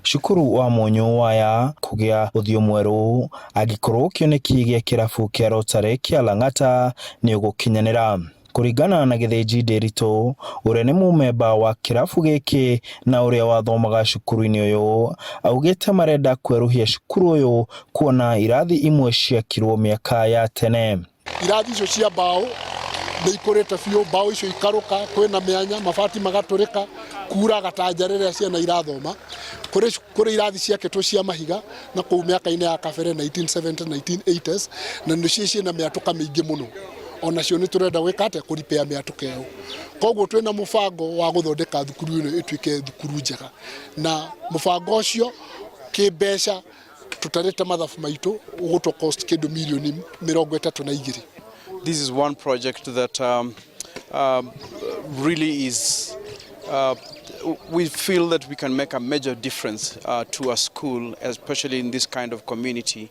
Cukuru wa Mũnyũ Waya kũgĩa ũthiũ mwerũ angĩkorwo kĩoneki gĩa kĩrabu kĩa Rotary kĩa Lang'ata nĩ ũgũkinyanĩra. Kũringana na Gĩthĩnji Ndĩritũ ũrĩa nĩ mũmemba wa kĩrabu gĩkĩ na ũrĩa wathomaga cukuru-inĩ ũyũ, augĩte marenda kwerũhia cukuru ũyũ kuona irathi imwe ciakirwo mĩaka ya tene. Irathi icio cia mbaũ nĩ ikũrĩte biũ, mbaũ icio ikarũka, kwĩna mĩanya, mabati magatũrĩka, kuraga ta nja rĩrĩa ciana irathoma. Kũrĩ kũrĩ irathi ciakĩtwo cia mahiga na kũu mĩaka-inĩ ya kabere 1970, 1980s na nĩcio ciĩna mĩatũka mĩingĩ mũno. Onacio nĩ tũrenda gwĩka atĩa? Kũ repair mĩatũka ĩyo. Koguo twĩna mũbango wa gũthondeka thukuru ĩno ĩtuĩke thukuru njega, na mũbango ũcio kĩmbeca tũtarĩte mathabu maitũ ũgũtũ cost kĩndũ mirioni 32. This is one project that really is, we feel that we can make a major difference to a school, especially in this kind of community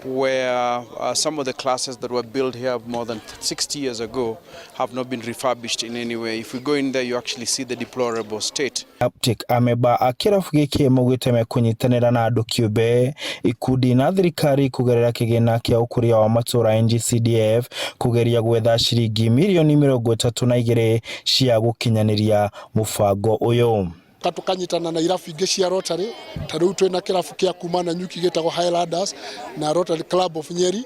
where some of the classes that were built here more than 60 years ago have not been refurbished in any way. If we go in there, you actually see the deplorable state. Uptick amemba a kĩrabu gĩkĩ maugĩte mekũnyitanĩra na andũ kĩũmbe, ikundi na thirikari kũgerera kĩgĩna kĩa ũkũria wa matũra NGCDF kũgeria gwetha ciringi mirioni 32 cia gũkinyanĩria mũbango ũyũ. Tukanyitana na irabu ingĩ cia Rotary, ta rĩu twĩna kĩrabu kĩa kuma Nanyuki gĩtagwo Highlanders na Rotary Club of Nyeri,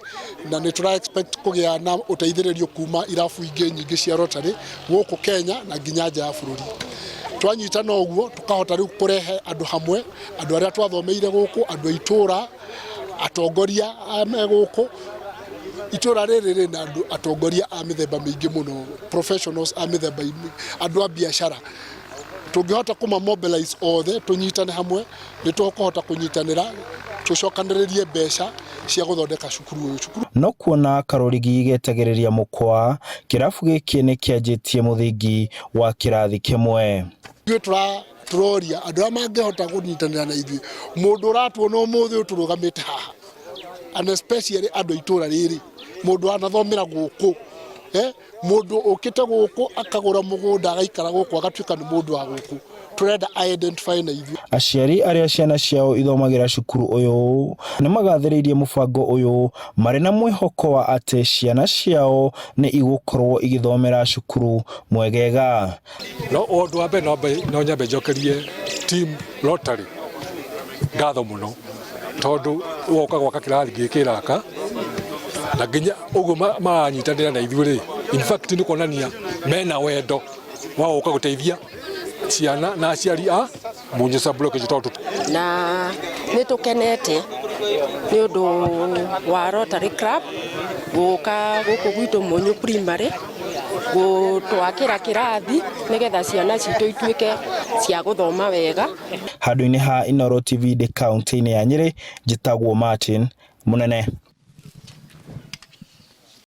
na nĩ tũra expect kũgĩa na ũteithĩrĩrio kuma irabu ingĩ nyingĩ cia Rotary gũkũ Kenya na nginya nja ya bũrũri. Twanyitana ũguo tũkahota rĩu kũrehe andũ hamwe, andũ arĩa twathomeire gũkũ, andũ a itũra, atongoria me gũkũ itũra rĩrĩ rĩna andũ atongoria a mĩthemba mĩingĩ mũno, professionals a mĩthemba, andũ a biacara. Tũngĩhota kũma mobilize othe tũnyitane hamwe, nĩ tũkũhota kũnyitanĩra tũcokanĩrĩrie mbeca cia gũthondeka cukuru ũyũ. Cukuru No kuona karũrigi getagĩrĩria mũkwa, kĩrabu gĩkĩ nĩ kĩanjĩtie mũthingi wa kĩrathi kĩmwe. Ithuĩ tũroria andũ arĩa mangĩhota kũnyitanĩra na ithuĩ, mũndũ ũratuona ũmũthĩ ũyũ tũrũgamĩte haha, and especially andũ a itũra rĩrĩ, mũndũ anathomera gũkũ, mũndũ ũkĩte gũkũ akagũra mũgũnda agaikara gũkũ agatuĩka nĩ mũndũ wa gũkũ, tũrenda identify na ithuĩ. Aciari arĩa ciana ciao ithomagĩra cukuru ũyũ nĩ magathĩrĩirie mũbango ũyũ marĩ na mwĩhoko wa atĩ ciana ciao nĩ igũkorwo igĩthomera cukuru mwegega. No ũndũ wa mbere no nyambe njokerie team Rotary ngatho mũno, tondũ woka gwaka kĩrathi gĩkĩ raka na nginya ũguo maranyitanĩra na ithuĩ rĩ, in fact nĩ kuonania mena wendo wa gũka gũteithia ciana na aciari a Munyu sub location tondũ Na nĩ tũkenete nĩ ũndũ wa Rotary Club gũka gũkũ gwitũ Munyu Primary gũtwakĩra kĩrathi nĩgetha ciana citũ ituĩke cia gũthoma wega. Handũ-inĩ ha Inooro TV ndĩ kaunti-inĩ ya Nyĩrĩ, njĩtagwo Martin Mũnene.